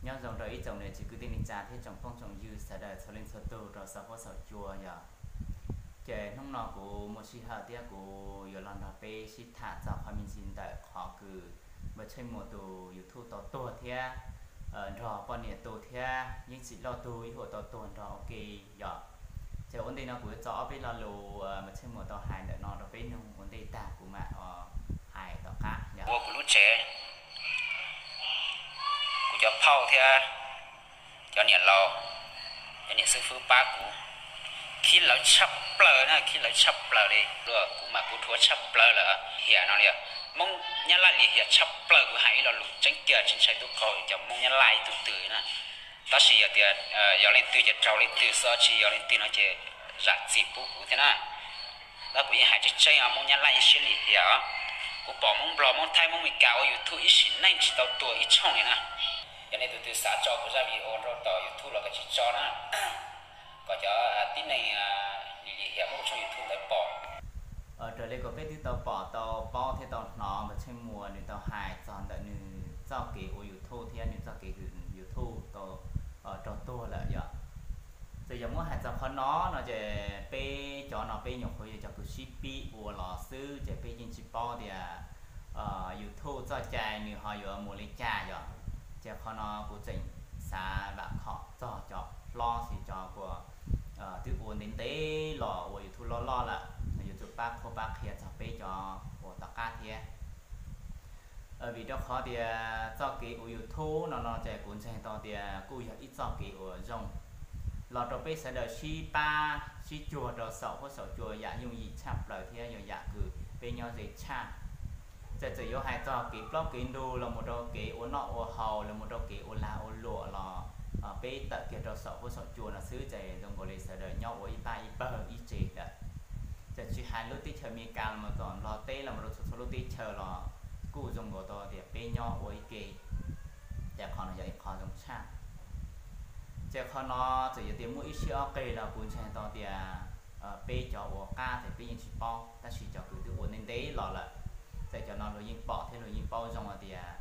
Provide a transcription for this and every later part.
Nyob zoo rau ib tsoom niam txiv kwv tij neej tsa thiab tsoom phooj tsoom ywg sawv daws txhua leej txhua tug rau saum huab saum cua yom. Ces hnub no kuv muaj sij hawm thiab kuv yuav los nrog peb sib tham txog qhov me ntsis ntawm qhov kws Npawg Tsheej Muas tus YouTube tau tuag thiab nrog poj niam tus thiab Yeeb Txim Lauj tus ib huam tau tuag nrog ua ke yom. Ces ua ntej no kuv yuav tso ob peb lo lus Npawg Tsheej Muas tau hais ntawm no rau peb mloog ua ntej tag kuv mam hais tom qab yom. Ua kuv lub tsev, kuv cov phauj thiab cov niam laus, cov niam xib fwb pab kuv khib lawv tshaj plaws na, khib lawv tshaj plaws li. Kuv mas kuv dhuav tshaj plaws lawm, hiam no li. Hmoob Nyab Laj lim hiam tshaj plaws, kuv hais ib lo lus tseeb kiag tsis ntshai tub qaug cov Hmoob Nyab Laj ib tug twg na. Tab sis yog tias yog leej twg ces raug leej twg xwb, tsis yog leej twg no ces zam txim pub kuv thiab na. Tab kuv yeej hais tseeb tseeb os, Hmoob Nyab Laj yeej siab lim hiam os. Kuv pom Hmoob Nplog, Hmoob Thaib, Hmoob Meskas ua YouTube ib sim neej tsis tau tuag ib tshooj li na. Yog nej tus twg xav tso kuv zaj video rau tom YouTube los koj tsis tso na, kom cov tib neeg lim lim hiam muab kuv tshooj YouTube ntawd pom. Raws li kom peb twb tau pom tau paub thiab tau hnov Npawg Tsheej Muas nws tau hais txog ntawm nws txoj kev ua YouTube thiab nws txoj kev hwm YouTube tau raug tuag lawm yom. Txawm yog muab hais txog qhov no no ces peb cov no peb nyuam qhuav yog cov kws sib pib ua los xwb ces peb yeej tsis paub tias YouTube txoj cai nws ho yuav mus li cas yom. Ces qhov no kuv tseem xav vam khom txog cov hlob xis cov uas twb ua ntev ntev los ua YouTube loj loj lawm, yuav tsum pab qhuab pab qhia txog peb cov uas tom qab thiab. Vim rau qhov tias txoj kev ua YouTube no no ces kuv ntseeg tau tias kuj yog ib txoj kev uas zoo los rau peb sawv daws sib pab sib cuag rau saum huab saum cua yam yooj yim tshaj plaws thiab yog yam kws peb nyob ze tshaj. Txawm txawm yuav hais txog kev plaub kev ntug los mus rau kev ua noj ua haus los mus rau kev ua lag ua luam los peb tawm kiag rau saum huab saum cua no xwb ces zoo nkaus li sawv daws nyob ua ib pab ib pawg ib tsev lawm. Txawm tsis hais lub teb chaws Amelikas los mus tom Nplog teb los mus rau txhua txhua lub teb chaws los kuj zoo nkaus tau tias peb nyob ua ib ke. Ces qhov no yog ib qho zoo tshaj. Ces qhov no txawm yog tias muaj ib siab ob qig los kuv ntseeg tau tias peb cov ua qab ces peb yeej tsis paub, tab sis cov kws twb ua ntev ntev los lawm, ces cov no luag yeej pom thiab luag yeej paub zoo hais tias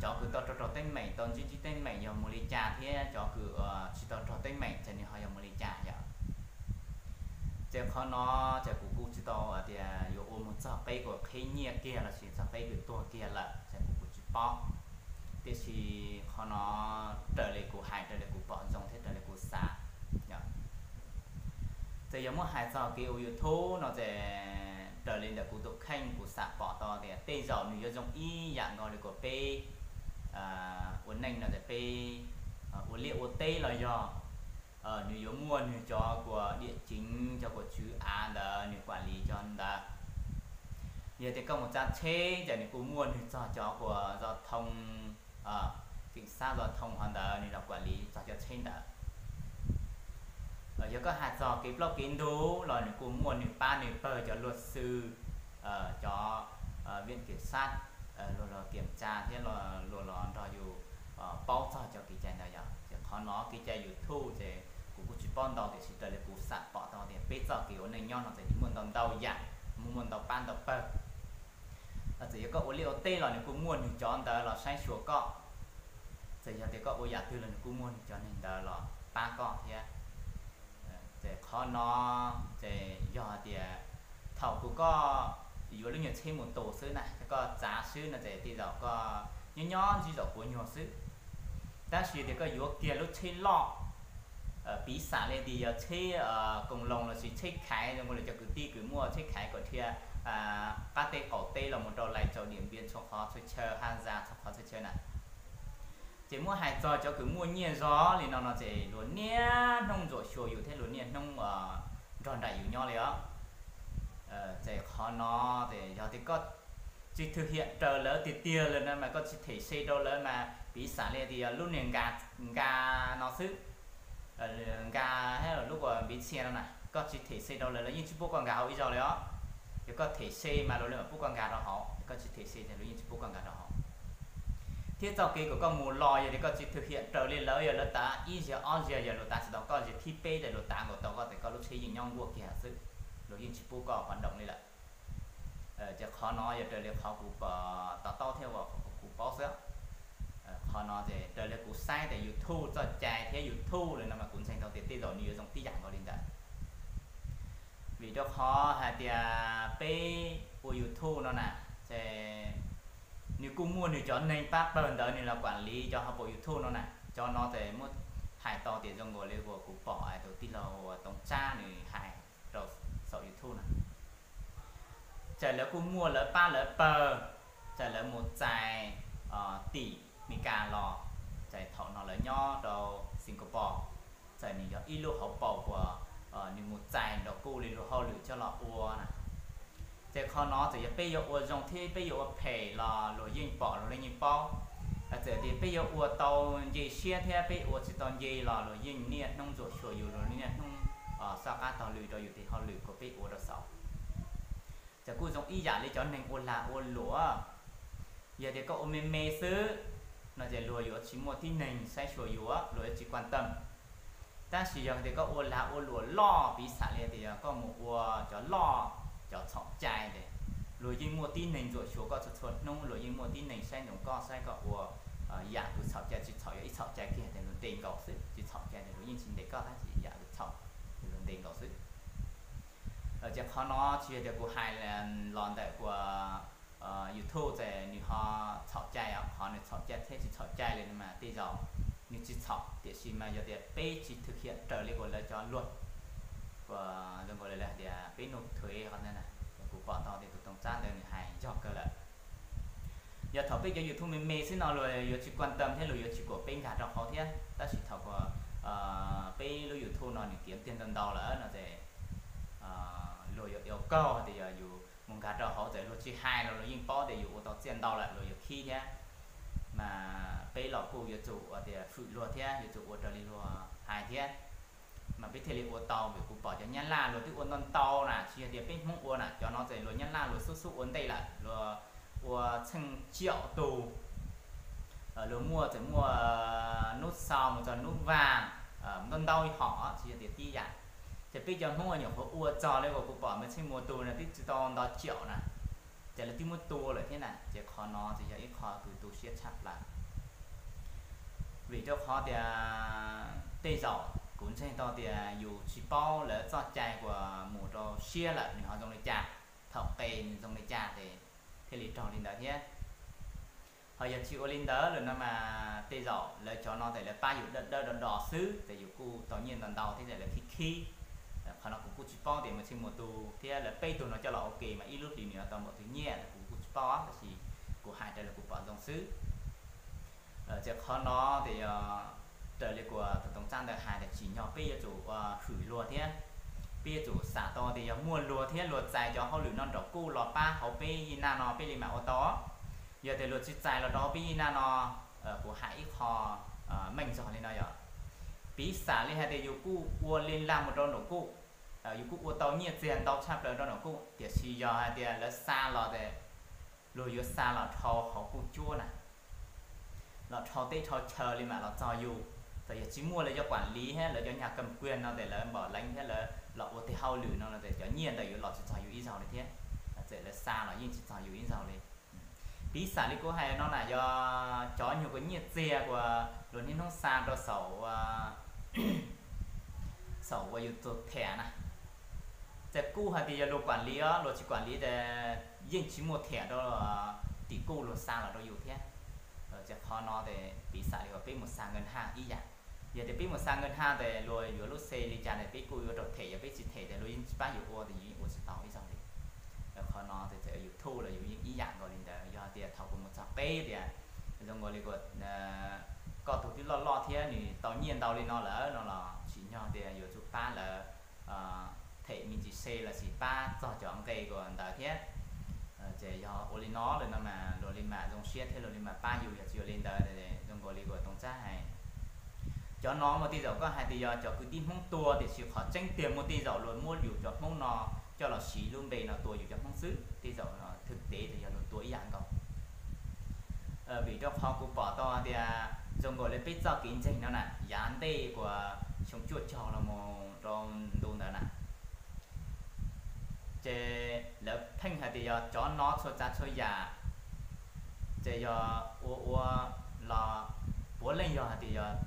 cov kws tau raug raug teeb meem, tau ntsib ntsib teeb meem yog mus li cas thiab cov kws tsis tau raug teeb meem ces nws ho yog mus li cas yom. Ces qhov no ces kuv kuj tsis tau hais tias yuav ua mus txog qib kuas qhib nyiaj kiag los sis txog qib kws tuag kiag lawm ces kuv kuj tsis paub. Tiam sis qhov no raws li kuv hais, raws li kuv pom zoo thiab raws li kuv xav, ces yog muab hais txog kev ua YouTube no ces raws li ntawm kuv tus kheej kuv xam pom tau tias tej zaum nws yuav zoo ib yam nkaus li kuas peb ua neej no ces peb ua liaj ua teb los yog nws yuav muaj nws cov kuas diam ceev, cov kuas tswv av ntawd nws kuam li cov ntawd. Yog tias koj mus tsav tsheb ces nws kuj muaj nws txog cov kuas zov thoo, keem xab zov thoo hov ntawd nws los kuam li txog cov tsheb ntawd. Yog koj hais txog kev plaub kev ntug los nws kuj muaj nws pab nws pawg cov luag xwm, cov viam keem xab, luag los kiam tsa thiab luag los nrog yus paub txog cov kev cai ntawd yom. Ces qhov no kev cai YouTube ces kuv kuj tsis paub ntau tiam sis raws li kuv xam pom tau tias peb txoj kev ua neej nyob no ces nws muaj ntau ntau yam, muaj muaj ntau pab ntau pawg. Txawm yog koj ua liaj ua teb los nws kuj muaj nws cov ntawd los saib xyuas koj. Txawm yog tias koj ua yam twg los nws kuj muaj nws cov neeg ntawd los pab koj thiab. Ces qhov no ces yog hais tias thaum kws koj yuav lub nyuag tsheb mus tus xwb na, koj txav swb no ces tej zaum koj nyob nyob ntsib zaum puas nyuag xwb. Tab sis tias koj yuav kiag lub tsheb loj, piv xam li tias yog tsheb koos loos lossis tsheb khaiv zoo li cov kwv tij kws muaj tsheb khaiv kom dhia qab teb qaum teb los mus rau Lais Tsaus, Diam Npiam, txhua qhov txhua chaw, Haj Zas, txhua qhov txhua chaw na. Ces muab hais txog cov kws muaj nyiaj zog li no no ces luag niaj hnub ntsuam xyuas yus thiab luag niaj hnub nrog nraim yus nyob li os. Ces qhov no ces yog tias koj tsis thwm hiam raws lawv tiag tiag lawm na mas koj tsis them se rau lawv mas piv xam li tias yog lub niag nkas, nkas no xwb, nkas thiab lub kua npiv txhia no na, koj tsis them se rau lawv, lawv yeej tsis pub koj nkag hauv ib zaug li os. Yog koj them se mas luag li mam pub koj nkag rau hauv, koj tsis them se ces luag yeej tsis pub koj nkag rau hauv. Thiab txoj kev kom koj mus los yog tias koj tsis thwm hiam raws li lawv, yog lawv tav ib zaug ob zaug, yog luag tav tsis tau koj zaug thib peb ces luag tav nkaus tau koj ces koj lub tsheb yeej nyob nkuaj kiag xwb, luag yeej tsis pub koj pov doos li lawm. Ces qhov no yog raws li qhov kuv pom to taub thiab uas kuv paub xwb. Qhov Ces raws li kuv saib tias YouTube txoj cai thiab YouTube lawm no mas kuv ntseeg tau tias tej zaum nws yuav zoo tib yam nkaus li ntawd. Vim rau qhov hais tias peb ua YouTube no na, ces nws kuj muaj nws cov neeg pab pawg ntawd nws los kuam li cov ho pom YouTube no na. Cov no ces muab hais tau tias zoo nkaus li uas kuv pom tus tij laug uas Tooj Tsab nws hais rau saum YouTube na. Ces lawv kuj muaj lawv pab lawv pawg, ces lawv mus txais tim Meskas los, ces thaum no lawv nyob rau Singapore, ces nws yog ib lub hauv paus uas nws mus txais nrog kuj li luag hauj lwm coj los ua na. Ces qhov no txawm yog peb yuav ua zoo thiab peb yuav ua phem los luag yeej pom luag yeej paub. Txawm tias peb yuav ua tau nce siab thiab peb ua tsis tau nce los luag yeej niaj hnub ntsuam xyuas yus, luag niaj hnub xauj qab taug lw rau yus tes hauj lwm uas peb ua rau saum. Ces kuj zoo ib yam li cov neeg ua lag ua luam. Yog tias koj ua me me xwb no ces luag yuav tsis muaj tib neeg saib xyuas yus, luag yuav tsis kuaj tam. Tab sis yog tias koj ua lag ua luam loj, piv xam li tias yog koj mus ua cov loj, cov txhaum cai tes, luag yeej muaj tib neeg ntsuam xyuas koj txhua txhua hnub, luag yeej muaj tib neeg saib ntsoov koj, saib koj ua yam twg txhaum cai tsis txhaum. Yog ib txhaum cai kiag tes luag ntes nkaus xwb, tsis txhaum cai tes luag yeej tsis ntes koj, tab sis yam twg txhaum ces luag ntes nkaus xwb. Ces qhov no tsis yog tias kuv hais los ntawm uas YouTube ces nws ho txhaum cai os, qhov nws txhaum cai thiab tsis txhaum cai li no mas tej zaum nws tsis txhaum, tiam sis mas yog tias peb tsis thực hiện raws li uas lawv cov luật, uas zoo nkaus li lawv hais tias peb nộp thuế qhov ntawd na, kuv pom tau tias tus Tooj Tsab ntawd nws hais yog kawg lawm. Yog thaum peb cov YouTube me me xwb no luag yuav tsis kuaj tam thiab luag yuav tsis kuam peb nkag rau hauv thiab, tab sis thaum uas peb lub YouTube no nws kiếm tiền ntau ntau lawm no ces luag yuav yêu cầu tias yog yus mus nkag rau hauv, txawm luag tsis hais los luag yeej paub tias yus ua tau txiaj ntau lawm, luag yuav khib thiab. Mas peb los kuj yuav tsum ua tias hwm luag thiab yuav tsum ua raws li luag hais thiab, mas peb thiaj li ua tau. Vim kuv pom cov Nyab Laj luag twb ua ntau ntau na, tsis yog tias peb Hmoob ua na, cov no ces luag Nyab Laj luag xub xub ua ntej lawm, luag ua txheej caum tus, luag muaj txawm muaj hnub sau mus txog hnub vaj, ntau ntau hom tsis yog tias tib yam. Ces peb cov Hmoob nyuam qhuav ua txog li uas kuv pom Maiv Txheej Muas tus no twb tsis tau nto caum na, ces lawv twb muab tua lawm thiab na. Ces qhov no ces yog ib qho kws tu siab tshaj plaws. Vim rau qhov tias tej zaum kuv ntseeg tau tias yus tsis paub lawv txoj cai uas mus rau siab lawm nws ho zoo li cas, thaum qes nws zoo li cas ces thiaj li raug li ntawd thiab. Ho yog tsis ua li ntawd lawm no mas tej zaum lawv cov no tes lawv pab yus dawb dawb do do xwb ces yus kuj tau nyiaj ntau ntau thiab ces lawv khib khib. Qhov no kuv kuj tsis paub tias Maiv Txheej Muas tus thiab lawv peb tug no coj los ua ke mas ib lub hlis nws yuav tau npaum twg nyiaj, kuv kuj tsis paub, tab sis kuv hais raws li kuv pom zoo xwb. Ces qhov no ces yog raws li uas tus Tooj Tsab ntawd hais tias tsim nyog peb yuav tsum ua hwm luag thiab peb yuav tsum xam tau tias yog muaj luag thiab luag txais cov hauj lwm no nraum kuj los pab hauv peb yij naj no peb li mam ua tau. Yog tias luag tsis txais los rau hauv peb yij naj no, kuv hais ib qho meej zog li no yog, piv xam li hais tias yus kuj ua li laj mus rau nraum kuj, yus kuj ua tau nyiaj txiag ntau tshaj plaws rau nraum kuj, tiam sis yog hais tias lawv xa los ces luag yuav xa los dhau hauv kuj cuab na, los dhau teb dhau chaw li mam los txog yus. Txawm yog tsis muaj lawv cov kuam liv thiab lawv cov nyag kam kuag no tes lawv npam leev thiab lawv los ua tej hauj lwm no no tes cov nyiaj ntawd yuav los tsis txog yus ib zaug li thiab. Txawm lawv xa los yeej tsis txog yus ib zaug li. Piv xam li kuv hais no na yog cov nyuag uas nyiaj txiag uas luag niaj hnub xa rau saum saum uas yus tus thiam na, ces kuj hais tias yog luag kuam liv os, luag tsis kuam liv ces yeej tsis muaj thiam rau tim kuj luag xa los rau yus thiab. Ces qhov no ces piv xam li uas peb mus xa nkawj haj ib yam. Yog tias peb mus xa nkawj haj tes luag yuav lub xe li cas tes peb kuj yuav rau them, yog peb tsis them tes luag yeej tsis pab yus ua tes yus yeej ua tsis tau ib zaug li. Qhov no tes txawm YouTube los yus yeej ib yam nkaus li ntawd. Yog tias thaum kuv mus txog qeb tias zoo nkaus li uas koj tus twb loj loj thiab nws tau nyiaj ntau li no lawm no los tsim nyog tias yuav tsum pab lawv them me ntsis xe los sis pab txog cov nqe uas ntawd thiab. Ces yog ua li no lawm no mas luag li mam zoo siab thiab luag li mam pab yus, yog tsis ua li ntawd zoo nkaus li uas Tooj Tsab hais. Cov no muaj tej zaum koj hais tias yog cov kwv tij Hmoob tua, tiam sis qhov tseeb tiag muaj tej zaum luag muab yus cov Hmoob no coj los siv lub npe no tua yus cov Hmoob xwb, tej zaum thực tế tias yog luag tua ib yam nkaus. Vim rau qhov kuv pom tau hais tias zoo nkaus li peb txoj kev ntseeg no na, yav ntej uas xyoo cuaj caug los mus rau ntu ntawd na, ces lawv pheej hais tias yog cov no txhua tsav txhua yam ces yog ua ua los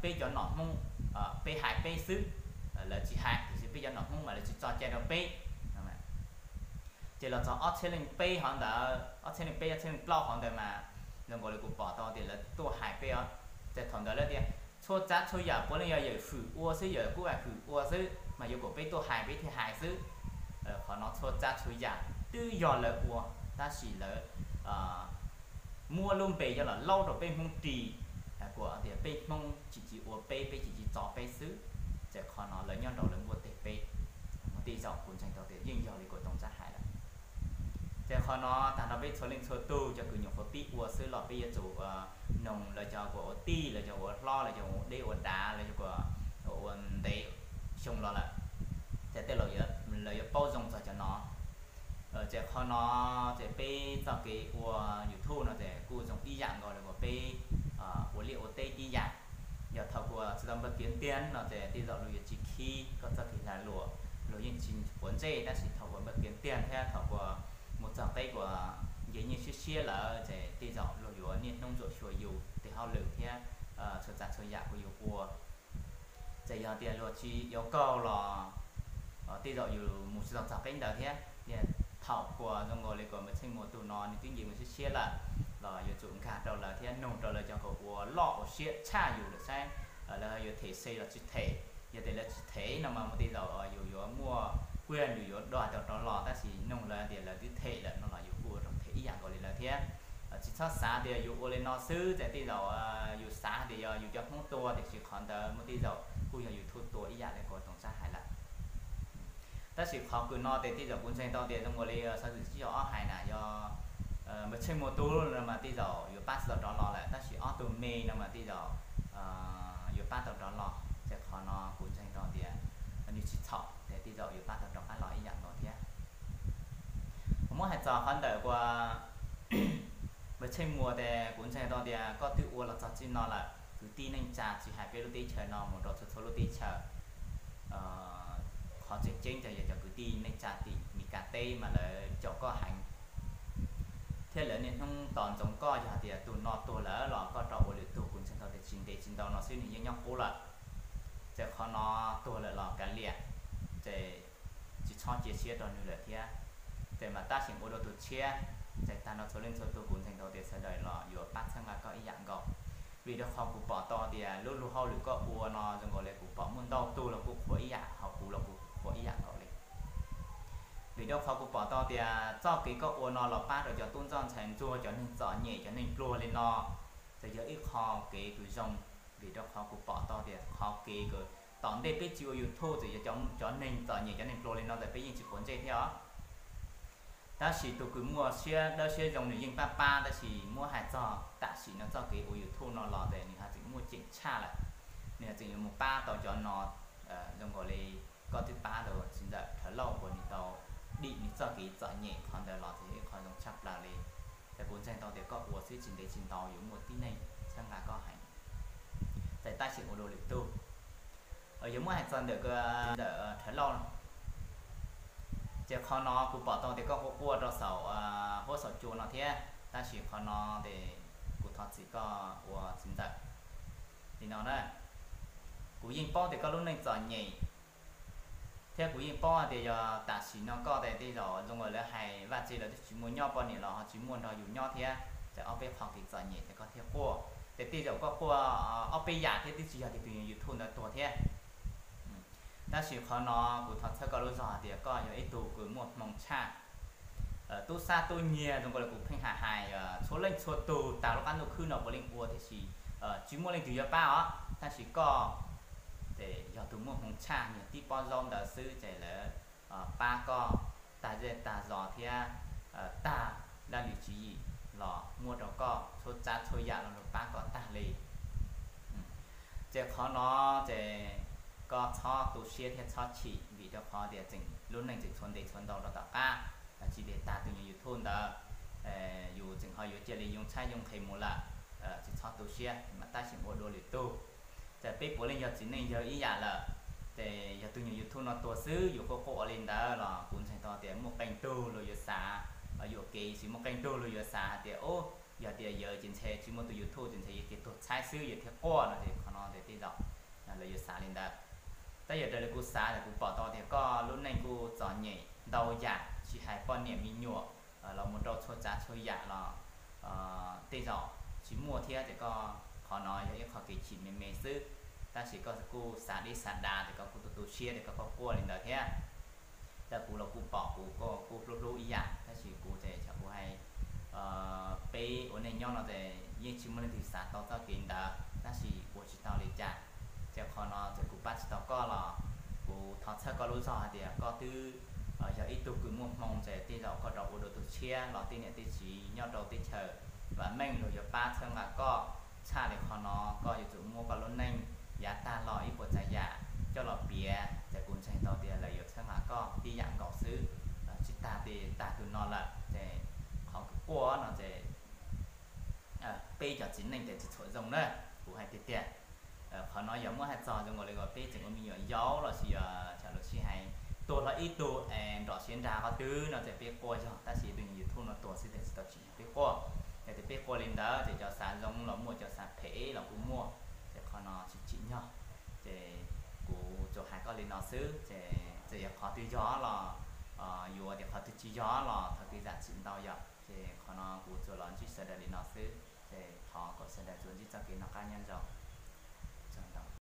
peb cov nom Hmoob, peb hais peb xwb, lawv tsis hais, tiam sis peb cov nom Hmoob mas lawv tsis tso cai rau peb. Ces los txog ob txhiab leej peb hov ntawd, ob txhiab leej peb ob txhiab leej plaub hov ntawd mas zoo nkaus li kuv pom tau tias lawv tuaj hais peb os. Ces thaum ntawd lawv tias txhua tsav txhua yam puav leej yog yawm hwm ua xwb, yawm kub am hwm ua xwb, mas yuav kom peb tuaj hais peb thiaj hais xwb. Qhov no txhua tsav txhua yam twb yog lawv ua, tab sis lawv muab lub npe coj los laub rau peb Hmoob ris, kuas tias peb Hmoob tsis tsis ua peb, peb tsis tsis txo peb xwb. Ces qhov no lawv nyob nraud lawv npuaj teg peb. Muaj tej zaum kuv ntseeg tau tias yeej yog li kuv Tooj Tsab hais lawm. Ces qhov no tag nrho peb txhua leej txhua tug cov kws nyuam qhuav pib ua xwb los peb yuav tsum noog lawv cov kuas ua tij, lawv cov ua hlob, lawv cov ua deb ua dav, lawv cov kuas ua ntev xyoo los lawm, ces tej laus lawv yuav paub zoo txog cov no. Ces qhov no ces peb txoj kev ua YouTube no ces kuj zoo ib yam nkaus li uas peb ua liaj ua teb tib yam. Yog thaum kuas tsis tau npawg Kiav Tiag no ces tej zaum luag yuav tsis khib koj txoj kev lag luam, luag yeej tsis quav ntsej, tab sis thaum kuas npawg Kiav Tiag thiab thaum kuas mus txog qeb kuas nce nyiaj siab siab lawm ces tej zaum luag yuav niaj hnub ntsuam xyuas yus tes hauj lwm thiab txhua tsav txhua yam kuas yus ua. Ces yog tias luag tsis yuav kaug los tej zaum yus mus tsis tau txog qeb ntawd thiab. Thaum kuas zoo nkaus li kuas npawg Tsheej Muas tus no nws twb nce mus siab siab lawm los yuav tsum nkag rau lawv thiab nug rau lawv cov kuas ua loj ua siab tshaj yus lawm saib lawv yuav them se los tsis them. Yog tias lawv tsis them no mas muaj tej zaum yus yuav muaj kuj yog yus yuav dua tau rov los, tab sis nug lawv tias lawv twb them lawm no los yus kuj ua rau them ib yam nkaus li lawv thiab. Tsis txhob xav tias yus ua li no xwb ces tej zaum yus xav tias yog yus cov Hmoob tua, tiam sis qhov ntawd muaj tej zaum kuj yog YouTube tua ib yam li kuas Tooj Tsab hais lawm. Tab sis qhov kws no ces tej zaum kuv ntseeg tau tias zoo nkaus li xov xwm tsib caug ob hais na yog npawg Tsheej Muas tus no mas tej zaum yuav pab tsis tau rov los lawm, tab sis ob tug me no mas tej zaum yuav pab tau rov los, ces qhov no kuv ntseeg tau tias nws tsis txhaum ces tej zaum yuav pab tau rov qab los ib yam nkaus thiab. Kuv muab hais txog qhov ntawm uas npawg Tsheej Muas ces kuv ntseeg tau tias koj twb ua los txog txij no lawm, kwv tij neej tsa tsis hais peb lub teb chaws no mus rau txhua txhua lub teb chaws, qhov tseem ceeb ces yog cov kwv tij neej tsa tim Meskas teb mas lawv caum koj heev thiab lawv niaj hnub tos ntsoov koj. Yog tias tus no tuag lawm los koj rov ua lwm tug, kuv ntseeg tau tias tsis ntev tsis ntau no xwb nws yeej nyob qub lawm. Ces qhov no tuag lawm los kav liam, ces tsis txhob cia siab rau nws lawm thiab. Ces mam tab sis ua dua tus tshiab, ces tag nrho txhua leej txhua tug kuv ntseeg tau tias sawv daws los yuav pab txhawb nqa koj ib yam nkaus. Vim rau qhov kuv pom tau tias lub luag hauj lwm koj ua no zoo nkaus li kuv pom muaj ntau tug los kuj qhuas ib yam, ho kuv los kuv qhuas ib yam nkaus li. Vim rau qhov kuv pom tau tias txoj kev koj ua no los pab rau cov tub ntxawg ntxhais ntsuag, cov neeg txom nyem, cov neeg pluag li no, ces yog ib qho kev kws zoo. Vim rau qhov kuv pom tau tias qhov kev kws tom ntej peb tsis ua YouTube txawm yog cov neeg txom nyem, cov neeg pluag li no ntawd peb yeej tsis quav ntsej thiab os. Tab sis tus kws muaj siab dawb siab zoo nws yeej pab pab, tab sis muab hais txog tam sim no txoj kev ua YouTube no los ces nws ho tseem muaj ceem tshaj lawm. Nws ho tseem yuav mus pab tau cov no zoo nkaus li koj twb pab tau txiv ntxawm Rhawv Lauj uas nws tau dim nws txoj kev txom nyem, qhov ntawd los ces yog ib qho zoo tshaj plaws li. Ces kuv ntseeg tau tias koj ua xwb tsis ntev tsis ntau yuav muaj tib neeg txhawb nqa koj heev. Ces tab sis ua dua lwm tug, yuav muab hais txog ntawm, ntawm Rhawv Lauj no, ces qhov no kuv pom tau tias koj quaj quaj rau saum huab saum cua no thiab, tab sis qhov no ces kuv thov txim koj ua txiv ntxawm li no na. Kuv yeej paub tias koj lub neej txom nyem, thiab kuv yeej paub hais tias yog tam sim no koj ces tej zaum zoo nkaus lawv hais vaj tse lawv twb tsis muaj nyob, poj niam los ho tsis muaj nrog yus nyob thiab, ces ob peb qho kev txom nyem ces koj thiaj quaj. Ces tej zaum koj quaj ob peb yam thiab twb tsis yog tias tus YouTube ntawd tuag thiab. Tab sis qhov no kuv thov txhawb koj lub zog hais tias koj yog ib tug kws muaj hmoo tshaj. Tub sab tub nyiag zoo nkaus li kuv pheej hais hais, txhua leej txhua tug tas lub qab ntuj khwb no puav leej ua tiam sis tsis muaj leej twg yuav pab os, tab sis koj ces yog tus muaj hmoo tshaj, nyiag tib pob zaub ntawd xwb ces lawv pab koj tag zej tag zos thiab tag laj lim tswv yim los muab rau koj, txhua tsav txhua yam los luag pab koj tag li. Ces qhov no ces koj txhob tu siab thiab txhob chim, vim rau qhov tias tseem lub neej tseem tshuav ntev tshuav ntau rau tom qab, tsis tias tag tus YouTube ntawd yus tseem ho yuav cia li yoo tshaib yoo nqhis mus lawm. Tsis txhob tu siab, mas tab sis ua dua lwm tug. Ces peb puav leej yog txiv neej yawg ib yam lawm, ces yog tus nyuag YouTube no tuag xwb yus quaj quaj ua li ntawd los kuv ntseeg tau tias muaj qee tug luag yuav xav, yuam kev tsis muaj qee tug luag yuav xav hais tias, o, yog tias yawg ces ntshe tsis muaj tus YouTube ces ntshe yawg ces tuag tshaib xwb yawg thiaj quaj no, ces qhov no tej zaum lawv yuav xav li ntawd. Tab yog raws li kuv xav ces kuv pom tau tias koj lub neej kuj txom nyem ntau yam, tsis hais poj niam me nyuam los mus rau txhua tsav txhua yam los tej zaum tsis muaj thiab ces koj, qhov no yog ib qho kev chim me me xwb. Tab sis koj kuj xav deb xav dav ces koj kuj tu tu siab ces koj quaj quaj li ntawd thiab. Tab kuv los kuj pom kuv kuj hlub hlub ib yam, tab sis kuv ces kuv hais, peb ua neej nyob no ces yeej tsis muaj leej twg xav tau txoj kev ntawd, tab sis ua tsis tau li cas. Ces qhov no ces kuv pab tsis tau koj los kuv thov txhawb koj lub zog hais tias koj twb yog ib tug kws muaj hmoo ces tej zaum koj rov ua dua tus tshiab los tej niam tej txiv nyob rau teb chaws vam meej luag yuav pab txhawb nqa koj. Tshaj li qhov no koj yuav tsum muab koj lub neej yav tag los ib puas tsav yam coj los piav ces kuv ntseeg tau tias lawv yuav txhawb nqa koj tib yam nkaus xwb, tsis tag li tag tus no lawm. Ces qhov kuv quaj no ces peb cov txiv neej ces tsis txhuam zoo na. Kuv hais tiag tiag, qhov no yog muab hais txog zoo nkaus li uas peb tseem ua me nyuam yaus los sis yog tam lus sib hais tuag hlo ib tug es nrom siav nrag qhov twg no ces peb quaj yog, tab sis tus YouTube no tuag xwb ces tsis tau tsim nyog peb quaj. Yog tias peb quaj li ntawd ces cov xav zoo los muaj, cov xav phem los kuj muaj, ces qhov no tsis tsim nyog. Ces kuv tsuas hais koj li no xwb, ces txawm yog qhov twg yog los yuav, tias qhov twg tsis yog los thov kwv zam txim ntau yom. Ces qhov no kuv tsuas los ntsib sawv daws li no xwb, ces thov kom sawv daws tsuas ntsib txoj kev noj qab nyob zoo.